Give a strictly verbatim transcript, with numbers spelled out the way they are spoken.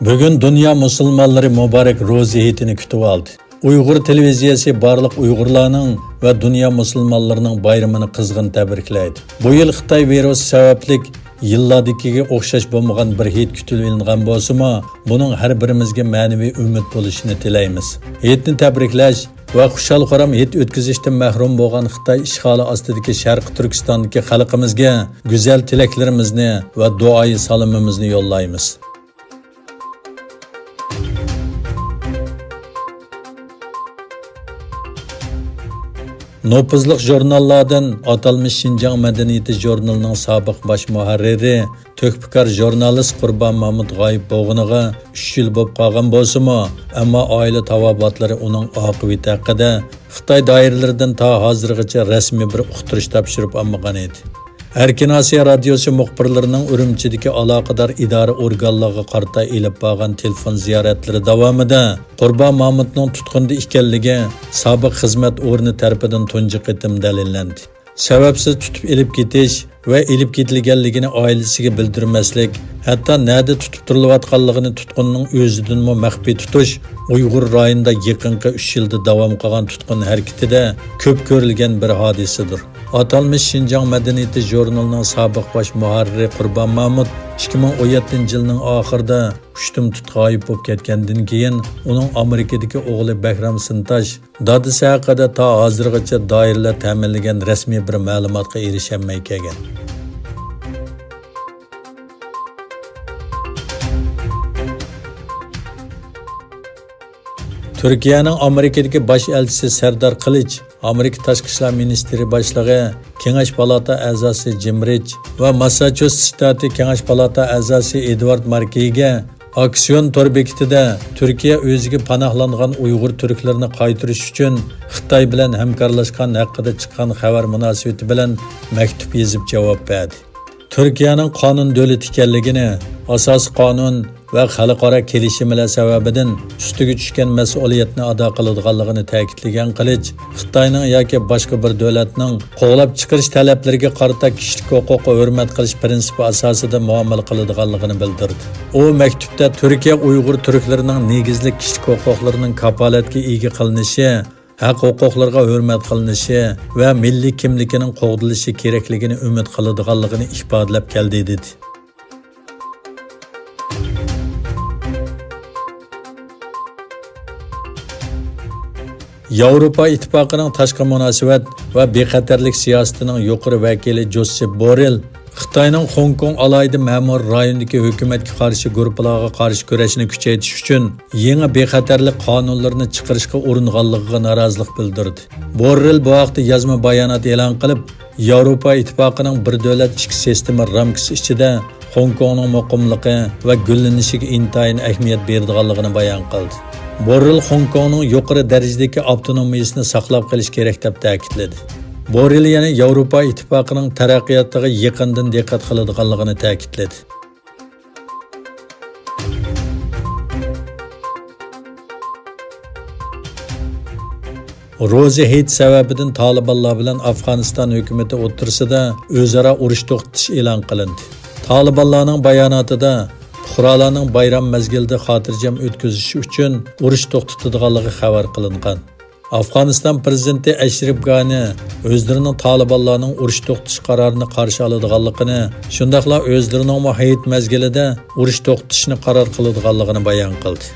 بۈگۈن دۇنيا مۇسۇلمانلىرى مۇبارەك روزا ھېيتىنى كۈتۈۋالدى. ئۇيغۇر تېلېۋىزىيەسى بارلىق ئۇيغۇرلارنىڭ ۋە دۇنيا مۇسۇلمانلىرىنىڭ بايرىمىنى قىزغىن تەبرىكلەيدۇ. بۇ يىل خىتاي ۋىرۇسى سەۋەبلىك يىللاردىكىگە ئوخشاش بولمىغان بىر ھېيت كۈتۈلۈۋېلىنغان بولسىمۇ، بۇنىڭ ھەر بىرىمىزگە مەنىۋى ئۈمىد بولۇشىنى تىلەيمىز. ھېيتنى تەبرىكلەش ۋە خۇشال-خۇرام ھېيت ئۆتكۈزۈشتىن مەھرۇم بولغان خىتاي ئىشغالى ئاستىدىكى شەرقىي تۈركىستاندىكى خەلقىمىزگە گۈزەل تىلەكلىرىمىزنى ۋە دۇئايى سالىمىمىزنى يوللايمىز. نوپۇزلۇق ژۇرناللاردىن ئاتالمىش شىنجاڭ مەدەنىيىتى ژۇرنىلىنىڭ سابىق باش مۇھەررىرى، تۆھپىكار ژۇرنالىست قۇربان مامۇت غايىب بولغىنىغا ئۈچ يىل بولۇپ قالغان بولسىمۇ، ئەمما ئائىلە تاۋابىئاتلىرى ئۇنىڭ ئاقىۋىتى ھەققىدە خىتاي دائىرىلىرىدىن تا ھازىرغىچە رەسمىي بىر ئۇقتۇرۇش تاپشۇرۇپ ئالمىغان ئىدى. ئەركىن ئاسىيا رادىيوسى مۇخبىرلىرىنىڭ ئۈرۈمچىدىكى ئالاقىدار ئىدارە ئورگانلىرىغا قارىتا ئېلىپ بارغان تېلېفون زىيارەتلىرى داۋامىدا قۇربان مامۇتنىڭ تۇتقۇندا ئىكەنلىكى سابىق خىزمەت ئورنى تەرىپىدىن تۇنجى قېتىم دەلىللەندى. سەۋەبسىز تۇتۇپ ئېلىپ كېتىش ۋە ئېلىپ كېتىلگەنلىكىنى ئائىلىسىگە بىلدۈرمەسلىك، ھەتتا نەدە تۇتۇپ تۇرۇلۇۋاتقانلىقىنى تۇتقۇننىڭ ئۆزىدىنمۇ مەخپىي تۇتۇش ئۇيغۇر رايونىدا يېقىنقى ئۈچ يىلدا داۋام قىلغان تۇتقۇن ھەرىكىتىدە كۆپ كۆرۈلگەن بىر ھادىسىدۇر. ئاتالمىش شىنجاڭ مەدەنىيىتى ژۇرنىلىنىڭ سابىق باش مۇھەررىرى قۇربان مامۇت ئىككى مىڭ ئون يەتتىنچى يىلنىڭ ئاخىرىدا ئۇشتۇمتۇت غايىب بولۇپ كەتكەندىن كېيىن، ئۇنىڭ ئامېرىكىدىكى ئوغلى بەھرام سىنتاش دادىسى ھەققىدە تا ھازىرغىچە دائىرىلەر تەمىنلىگەن رەسمىي بىر مەلۇماتقا ئېرىشەلمەي كەلگەن. تۈركىيەنىڭ ئامېرىكىدىكى باش ئەلچىسى سەردار قىلىچ، ئامېرىكا تاشقى ئىشلار مىنىستىرى باشلىقى، كېڭەش پالاتا ئەزاسى جىم رىچ ۋە ماسساچۇسېتس شتاتى كېڭەش پالاتا ئەزاسى ئېدۋارد ماركېيگە ئاكسىيون تور بېكىتىدە تۈركىيە ئۆزىگە پاناھلانغان ئۇيغۇر تۈركلىرىنى قايتۇرۇش ئۈچۈن خىتاي بىلەن ھەمكارلاشقان ھەققىدە چىققان خەۋەر مۇناسىۋىتى بىلەن مەكتۇپ يېزىپ جاۋاب بەردى. تۈركىيەنىڭ قانۇن دۆلىتى ئىكەنلىكىنى، ئاساسىي قانۇن ۋە خەلقئارا كېلىشىملەر سەۋەبىدىن ئۈستىگە چۈشكەن مەسئۇلىيەتنى ئادا قىلىدىغانلىقىنى تەكىتلىگەن قىلىچ، خىتاينىڭ ياكى باشقا بىر دۆلەتنىڭ قوغلاپ چىقىرىش تەلەپلىرىگە قارىتا كىشىلىك ھوقۇققا ھۆرمەت قىلىش پىرىنسىپى ئاساسىدا مۇئامىلە قىلىدىغانلىقىنى بىلدۈردى. ئۇ مەكتۇپتا تۈركىيە ئۇيغۇر تۈركلىرىنىڭ نېگىزلىك كىشىلىك ھوقۇقلىرىنىڭ كاپالەتكە ئىگە قىلىنىشى، ھەق-ھوقۇقلىرىغا ھۆرمەت قىلىنىشى ۋە مىللىي كىملىكىنىڭ قوغدىلىشى كېرەكلىكىنى ئۈمىد قىلىدىغانلىقىنى ئىپادىلەپ كەلدى، دېدى. ياۋروپا ئىتتىپاقىنىڭ تاشقى مۇناسىۋەت ۋە بىخەتەرلىك سىياسىتىنىڭ يۇقىرى ۋەكىلى جوسېپ بوررېل خىتاينىڭ خوڭكوڭ ئالاھىدە مەمۇرىي رايونىدىكى ھۆكۈمەتكە قارشى گۇرۇپپىلارغا قارشى كۈرەشنى كۈچەيتىش ئۈچۈن يېڭى بىخەتەرلىك قانۇنلىرىنى چىقىرىشقا ئۇرۇنغانلىقىغا نارازىلىق بىلدۈردى. بوررېل بۇ ھەقتە يازما بايانات ئېلان قىلىپ، ياۋروپا ئىتتىپاقىنىڭ بىر دۆلەت ئىككى سىستېما رامكىسى ئىچىدە خوڭكوڭنىڭ مۇقىملىقى ۋە گۈللىنىشىگە ئىنتايىن ئەھمىيەت بېرىدىغانلىقىنى بايان قىلدى. بوررېل خوڭكوڭنىڭ يۇقىرى دەرىجىدىكى ئاپتونومىيىسىنى ساقلاپ قېلىش كېرەك دەپ تەكىتلىدى. بوررېل يەنە ياۋروپا ئىتتىپاقىنىڭ تەرەققىياتىغا يېقىندىن دىققەت قىلىدىغانلىقىنى تەكىتلىدى. روزا ھېيت سەۋەبىدىن تالىبانلار بىلەن ئافغانىستان ھۆكۈمىتى ئوتتۇرىسىدا ئۆزئارا ئۇرۇش توختىتىش ئېلان قىلىندى. تالىبانلارنىڭ باياناتىدا پۇقرالارنىڭ بايرام مەزگىلىدە خاتىرجەم ئۆتكۈزۈشى ئۈچۈن ئۇرۇش توختىتىدىغانلىقى خەۋەر قىلىنغان. ئافغانىستان پىرېزىدېنتى ئەشرىف گانى ئۆزلىرىنىڭ تالىبانلارنىڭ ئۇرۇش توختىتىش قارارىنى قارشى ئالىدىغانلىقىنى، شۇنداقلا ئۆزلىرىنىڭمۇ ھېيت مەزگىلىدە ئۇرۇش توختىتىشنى قارار قىلىدىغانلىقىنى بايان قىلدى.